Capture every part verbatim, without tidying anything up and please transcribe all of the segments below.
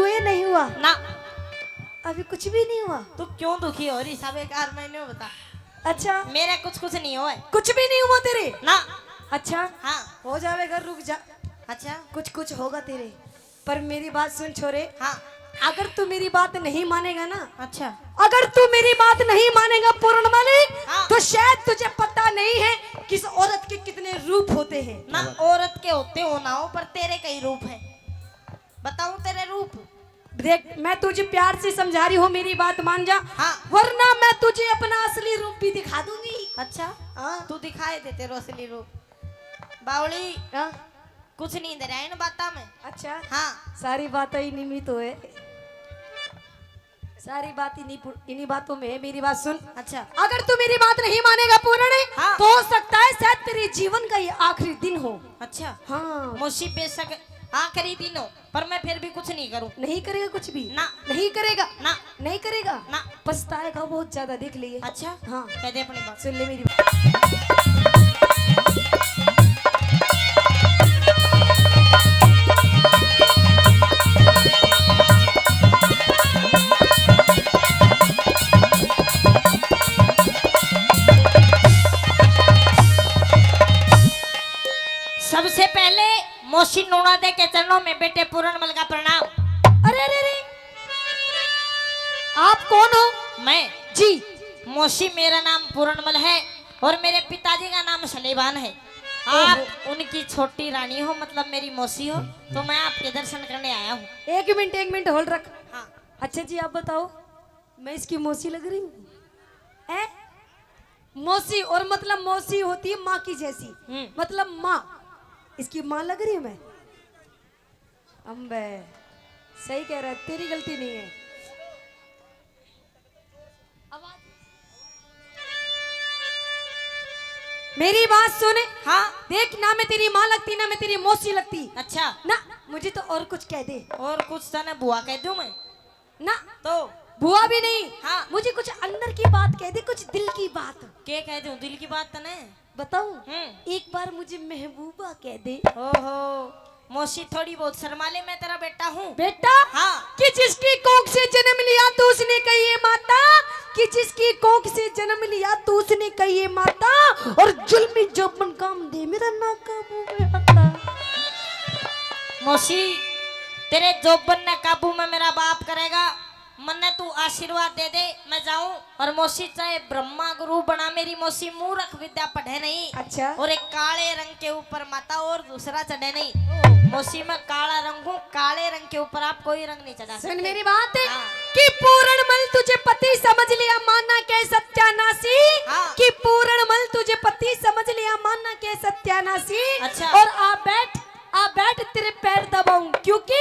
ये नहीं हुआ? ना। अभी कुछ भी नहीं हुआ? तू क्यों दुखी हो रही? सब एक आध महीने में बता। अच्छा। मेरे कुछ, कुछ नहीं हुआ है। कुछ भी नहीं हुआ तेरे? ना। अच्छा। हाँ। हो जावेगा, रुक जा। अच्छा। कुछ, कुछ होगा तेरे। पर मेरी बात सुन छोरे। हाँ। अगर तू मेरी बात नहीं मानेगा ना, अच्छा। अगर तू मेरी बात नहीं मानेगा पूरन मलिक, हाँ। तो शायद तुझे पता नहीं है कि इस औरत के कितने रूप होते हैं। ना, औरत के होते हो ना हो, पर तेरे कई रूप हैं। बताऊं तेरे रूप? देख, मैं तुझे प्यार से समझा रही हूँ, मेरी बात मान जा, हाँ। वरना मैं तुझे अपना असली रूप भी दिखा दूंगी। अच्छा? हाँ। तू दिखाए दे तेरा असली रूप। बावली। हाँ। कुछ नहीं दे रहा है इन बातों में। अच्छा। हाँ। सारी बातें इन्हीं में तो है, सारी बात इन्हीं पु-, इन्हीं बातों में है। मेरी बात सुन। अच्छा। अगर तू मेरी बात नहीं मानेगा पूरण, हाँ। तो हो सकता है शायद तेरे जीवन का ये आखिरी दिन हो। अच्छा। हाँ। मौसी, बेशक आखिरी दिन हो, पर मैं फिर भी कुछ नहीं करूँ। नहीं करेगा कुछ भी? ना। नहीं करेगा? ना। नहीं करेगा? ना। पछताएगा बहुत ज्यादा, देख लिए। अच्छा? हाँ। कह दे अपनी बात। सुन ले मेरी बात। सबसे पहले मौसी नोना दे के चरणों में बेटे पूरन मल का प्रणाम। अरे, अरे, अरे, आप कौन हो? मैं? जी। मौसी, मेरा नाम पूरन मल है और मेरे पिताजी का नाम सलेबान है। ओहो। आप उनकी छोटी रानी हो, मतलब मेरी मौसी हो, तो मैं आपके दर्शन करने आया हूँ। एक मिनट, एक मिनट होल्ड रख। हाँ। अच्छा जी, आप बताओ, मैं इसकी मौसी लग रही हूँ? हैं? मौसी, और मतलब मौसी होती है माँ की जैसी, हम्म। मतलब माँ, इसकी माँ लग रही हूँ मैं? अम्बे, सही कह रहा है, तेरी गलती नहीं है। मेरी बात सुन। हाँ। देख, ना मैं तेरी माँ लगती, ना मैं तेरी मौसी लगती। अच्छा। ना, मुझे तो और कुछ कह दे। और कुछ? तने बुआ कह दूं मैं? ना। तो? बुआ भी नहीं। हाँ। मुझे कुछ अंदर की बात कह दे, कुछ दिल की बात। के कह दूं दिल की बात तने? बताऊं? हम्म। एक बार मुझे महबूबा कह दे। ओहो, मौसी थोड़ी बहुत शर्मा ले, मैं तेरा बेटा हूँ। बेटा? हाँ। कि जिसकी कोख से जन्म लिया तू उसने कही है माता, कि जिसकी कोख से जन्म लिया तू उसने कही है माता, और जुल्मी जोबन काम दे मेरा ना काबू में आता। मौसी, तेरे जोबन ने काबू में मेरा बाप करेगा। मन्ने तू आशीर्वाद दे दे, मैं जाऊं। और मौसी, चाहे ब्रह्मा गुरु बना, मेरी मौसी मूर्ख विद्या पढ़े नहीं। अच्छा। और एक काले रंग के ऊपर माता और दूसरा चढ़े नहीं। मौसी, मैं काला रंग हूँ, काले रंग के ऊपर आप कोई रंग नहीं चढ़ा सकते। सुन मेरी बात। हाँ। कि पूरण मल तुझे पति समझ लिया, माना के सत्यानाशी। हाँ। कि पूरण मल तुझे पति समझ लिया, माना के सत्यानाशी। अच्छा। और आ बैठ, आ बैठ, तेरे पैर दबाऊं, क्योंकि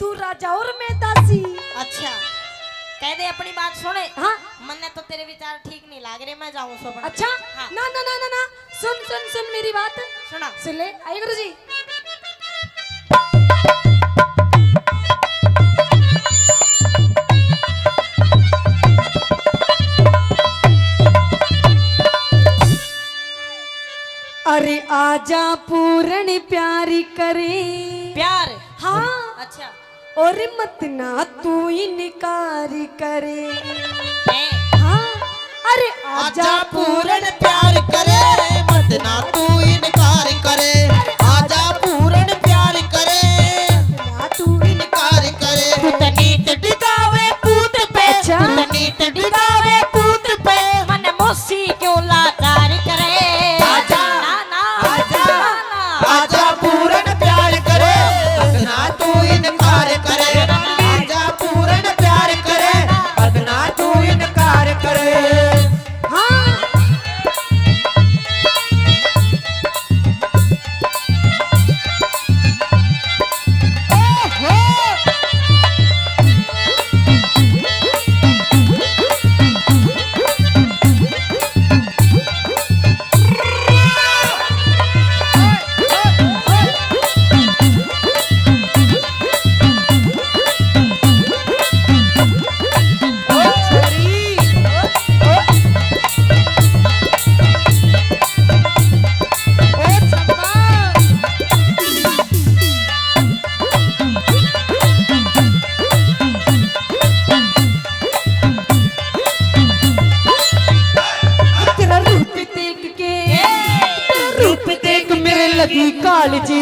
तू राजा और मैं दासी। अच्छा, कह दे अपनी बात सुने। हाँ। मन्ने तो तेरे विचार ठीक नहीं लाग रहे, मैं जाऊं सो बना। अच्छा? हाँ। ना, ना, ना, ना, ना, सुन, सुन, सुन मेरी बात। सुना। सुन ले, आइए गुरु जी। अरे आजा पूरण प्यार करे। प्यार? हाँ। अच्छा। और मत ना तू इनकार करे। हैं? हाँ। अरे आजा आजा पूरण प्यार करे, मत ना तू इनकार करे। आजा पूरण प्यार करे, ना तू इनकार करे। तू तनीत डिगावे पूत पे, अच्छा। तू तनीत डिगावे पूत पे। मन मौसी क्यों लाचार करे? आजा, ना, ना, आजा, ना, ना। आजा पूरण प्यार करे, अगना तू इनकार करे। आजा पूरण प्यार करे, अगना तू इनकार करे। हाँ।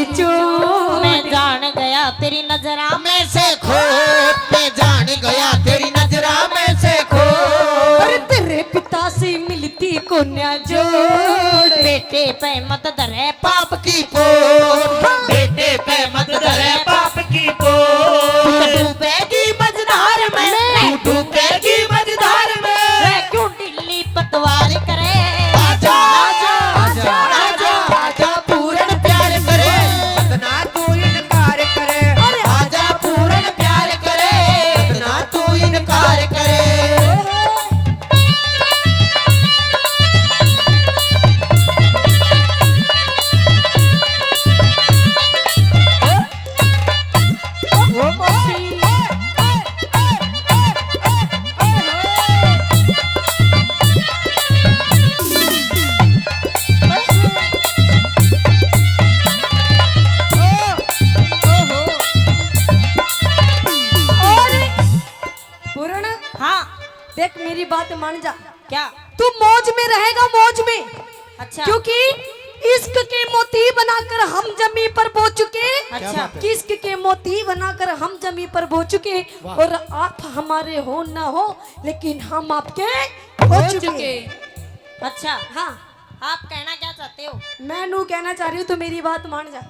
चोट। मैं जान गया तेरी नजरा में से खोट, मैं जान गया तेरी नजरा में से खोट। अरे तेरे पिता से मिलती कोन्या जोड़। बेटे पे मत धरे पाप की पोर, बेटे पे मत धरे पाप की पोर। तू डूबेगी मझधार में, मैं तू डूबेगी मझधार में। मैं क्यों ढीली पतवार करे? आजा, आजा, आजा, आजा, आजा, पूरन प्यार करे। इतना तू इनकार करे। अरे आजा, पूरन प्यार करे। इतना तू इनकार करे। पूरण, हाँ। देख, मेरी बात मान जा। क्या? तू मौज में रहेगा, मौज में। अच्छा। क्योंकि इश्क के मोती बनाकर हम जमी पर बो चुके। अच्छा। क्या बात है? कि इश्क के मोती बनाकर हम जमी पर बो चुके। वाह। और आप हमारे हो ना हो, लेकिन हम आपके हो हो चुके। चुके। अच्छा। हाँ। आप कहना क्या चाहते हो? मैं नू कहना चाह रही हूँ, तो मेरी बात मान जा।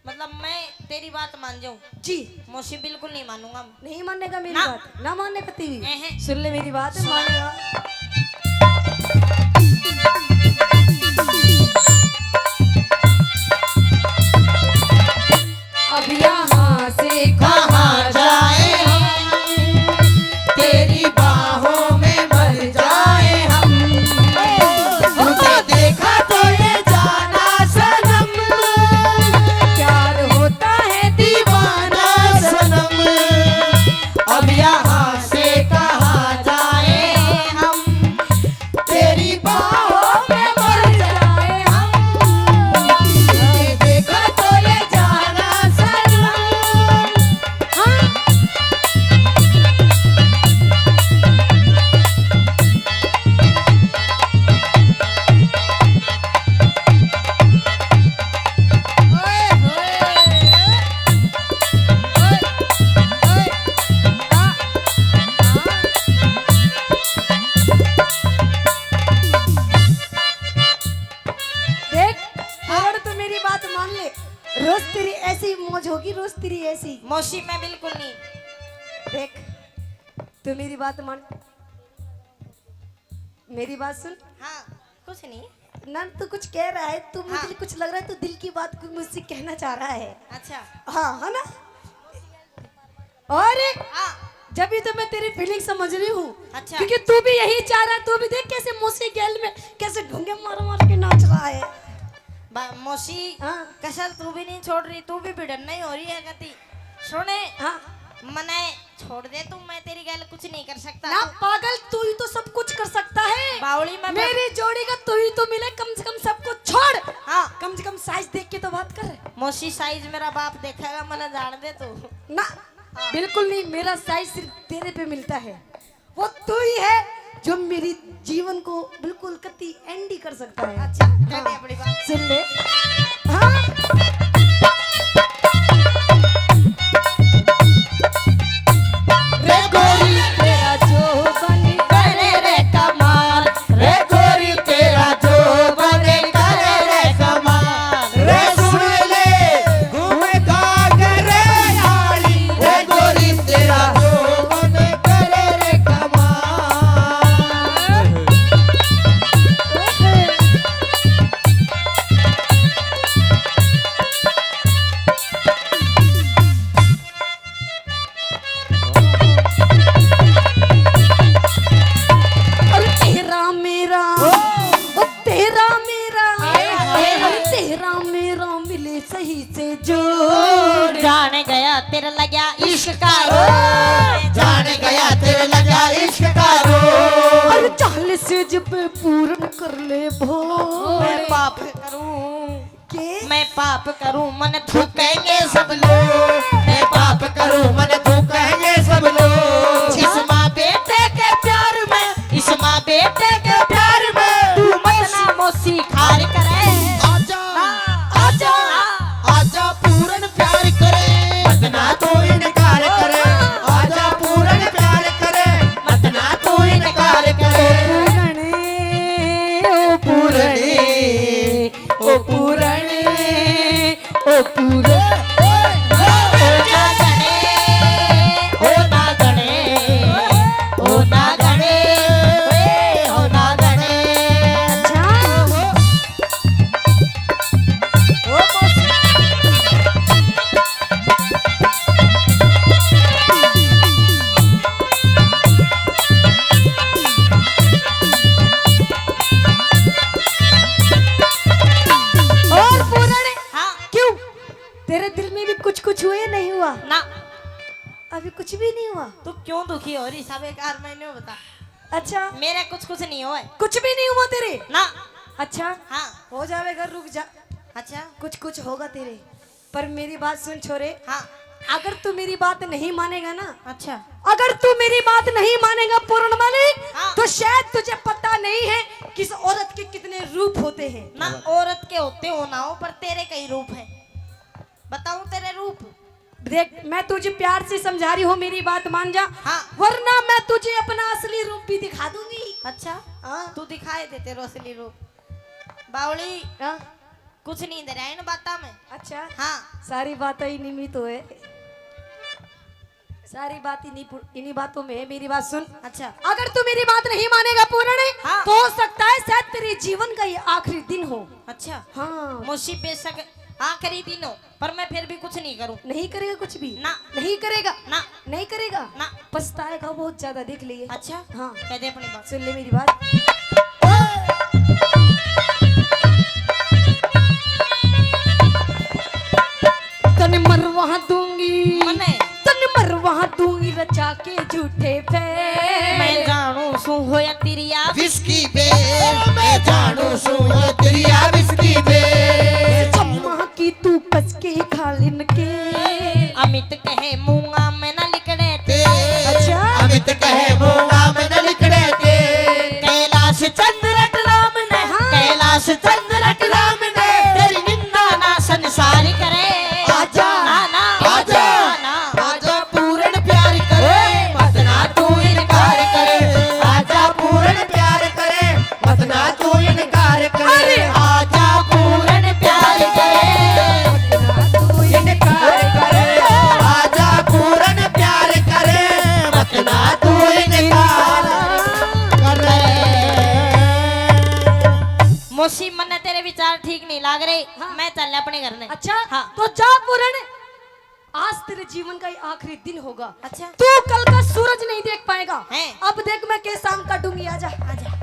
मतलब, मैं तेरी बात मान जाऊं? जी। मौसी, बिल्कुल नहीं मानूंगा। नहीं मानने का मेरी ना। बात, ना मानने का तेरी। एहे। सुन ले मेरी बात, सुना। मानेगा। अब यहाँ से कहाँ जाए हम, तेरी बाहों में मर जाए हम। तुझे देखा तो ये जाना सनम, प्यार होता है दीवाना सनम। अब यहाँ से कहाँ जाए हम, तेरी बाहों में मर जाए हम। तुझे देखा तो ये जाना सनम। हाँ। देख, अगर तू मेरी बात मान ले, रोज तेरी ऐसी मौज होगी, रोज तेरी ऐसी। मौसी, मैं बिल्कुल नहीं। देख, तू मेरी बात मान, मेरी बात सुन। हाँ, कुछ नहीं। ना, तू कुछ कह रहा है, तू मुझे हाँ। कुछ लग रहा है, तू दिल की बात कुछ मुझसे कहना चाह रहा है। अच्छा। हाँ, है ना? और हाँ। जब ही तो मैं तेरी फीलिंग समझ रही हूँ। अच्छा। क्योंकि तू भी यही चाह रहा है, तू भी देख कैसे मौसी गैल में कैसे ढूंगे मार मार के नाच रहा है। बा-, मौसी, हाँ। कसर तू भी नहीं छोड़ रही, तू भी भिड़न नहीं हो रही है कती। सुने, हाँ। मने छोड़ दे तू, मैं तेरी गैल कुछ नहीं कर सकता। ना तू पागल, तू ही तो सब कुछ कर सकता है। बावली, मैं मेरी जोड़ी का तू ही तो मिले, कम से कम सब कुछ छोड़। हाँ। कम से कम साइज देख के तो बात कर। मौसी, साइज मेरा बाप देखेगा, मने जान दे तू। ना, हाँ। बिल्कुल नहीं, मेरा साइज सिर्फ तेरे पे मिलता है। वो तू ही है जो मेरी जीवन को बिल्कुल कती एंड ही कर सकता है। अच्छा, कह दे हाँ। अपनी बात। सुन ले। हाँ। रे गोरी तेरा जोबन करे रे कमाल, रे गोरी तेरा जोबन करे रे कमाल, रे सुन ले घूमता करे आली, रे गोरी तेरा जोबन करे रे कमाल। और तेरा मेरा, ओ। ओ तेरा मेरा, हाय, हाय। और तेरा मेरा मिले सही से जोड़। जान गया तेरे लग्या इश्क का रोग। जान गया तेरे लग्या इश्क का रोग। और चाल से जब पूर्ण कर ले भोग। मैं पाप करूं। के? मैं पाप करूं, मन थूकेंगे सब लोग। मैं पाप करूं, मन थूकेंगे सब लोग। इस माँ बेटे के प्यार में, इस माँ बेटे के प्यार में। तू मत ना मौसी खार करे। आजा, हाँ। आजा, अभी कुछ भी नहीं हुआ। तू क्यों दुखी हो रही? सब एक बार मैंने बता। अच्छा। मेरे कुछ कुछ नहीं हुआ है। कुछ भी नहीं हुआ तेरे? ना। अच्छा। हाँ। हो जावेगा, रुक जा। अच्छा। कुछ कुछ होगा तेरे, पर मेरी बात सुन छोरे। हाँ। अगर तू मेरी बात नहीं मानेगा ना, अच्छा। अगर तू मेरी बात नहीं मानेगा पूरण मलिक, हाँ। तो शायद तुझे पता नहीं है किस औरत के कितने रूप होते हैं। ना, औरत के होते हो ना हो, पर तेरे कई रूप हैं। बताऊं तेरे रूप? देख, मैं तुझे प्यार से समझा रही हूँ, मेरी बात मान जा। हाँ। वरना मैं तुझे अपना असली रूप भी दिखा दूंगी। अच्छा। हाँ। तू दिखाए दे तेरा असली रूप। बावली, हाँ। कुछ नहीं दे रहा है इन बातों में। अच्छा। हाँ। सारी बातें इन्हीं में तो है, सारी बात इन्हीं पु-, इन्हीं बातों में है। मेरी बात सुन। अच्छा। अगर तू मेरी बात नहीं मानेगा पूरण, हाँ। तो हो सकता है शायद तेरे जीवन का ये आखिरी दिन हो। अच्छा। हाँ। मौसी, बेशक आखिरी दिन हो, पर मैं फिर भी कुछ नहीं करूँ। नहीं करेगा कुछ भी? ना। नहीं करेगा? ना। नहीं करेगा? ना। पछताएगा बहुत ज्यादा, देख लिए। अच्छा। हाँ। कह दे अपनी बात। सुन ले मेरी बात। तन मरवा दूंगी, मने? तन मरवा दूंगी रचा के झूठे पे। मैं जानू सू होया तेरिया विस्की बे, मैं जानू सू होया तेरिया विस्की बे। चम्मा की तू कस के खा लिन के। अमित कहे मुंगा में ना लिकड़े ते। अच्छा। अमित कहे मुंगा में ना लिकड़े ते। कैलाश चंद्र राम ने, हाँ। कैलाश चंद्र राम ने तेरी निंदा ना संसार करे। आजा, ना, ना, आजा, ना, ना। आजा पूरण प्यार करे, मत ना तू इनकार करे। आजा पूरण प्यार करे, मत ना तू इनकार करे। अरे। आजा पूरण प्यार करे, मत ना तू इनकार करे। आजा पूरण प्यार करे, मत ना तू इनकार करे। मौसी, मन्ने तेरे विचार ठीक नहीं लाग रहे। हाँ। मैं चल अपने घर ने। अच्छा? हाँ। तो जा पूरण, आज तेरे जीवन का ये आखिरी दिन होगा। अच्छा। तू कल का सूरज नहीं देख पाएगा। हैं? अब देख मैं के शाम काटूंगी, आजा। आजा।